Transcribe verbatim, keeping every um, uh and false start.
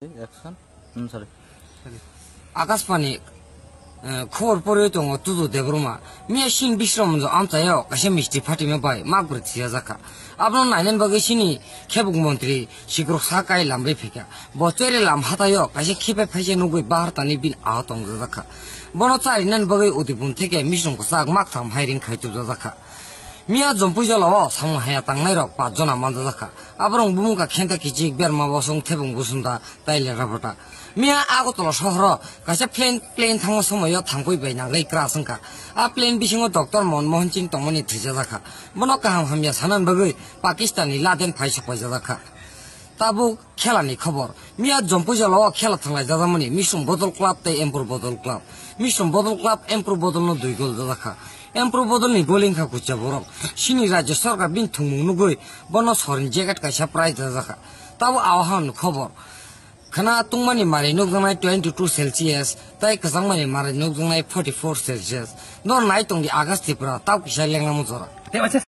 Action. Hmm, sorry. Akashbani, eh, khobor porwi tongo Tudu Debbarma. Miya sin Bisramganj amchaio kaisa misti phatima bai mak bwrwi thwijajakha. Abono nainani bagwi sini khebuk montri sikrok sa kai lamri phikha. Bo chwrai lam hataio kaisa khipai phaisa nugwi bahartani bini aho tongjajakha. Bono charinani bagwi Udipum theke misrung kwchak maktham hiring khai tubjajakha. Miya Jompuijala o samung haya tangnairok pach jona manjajakha. Aborok bumungkha Khenta Kichik, Berma Bosong, Thebung Busunda, tai Lekrabota. Miya Agartala sohoro kaisa plane, plane thangma somoio thangpui bai nangwi crash wngkha. A plane bisingo Doctor Manmohan Singh tongmani thwijajakha. Bono kaham hamya sanani bagwi Pakistanni laden phai sokpaijajakha. Tabuk khelani khobor. Miya Jompuijala o khela thanglaijajakmani Misrung Bodol Club tei Empur Bodol Club. Misrung Bodol Club Empur Bodolno dui gol jajakha. Empur Bodolni goli wngkha kucha borok. Sini rajya sorkar bini thwngmung nugwi bono sorni jacket kaisa prize rwjakha. Tabuk awahan khobor. Khna tungmani mari nukjaknai twenty two Celsius, tei kwchangmani mari nukjaknai forty four Celsius. No nai tongdi August Tripura, tau kisa lenglamo jora. Tei waisa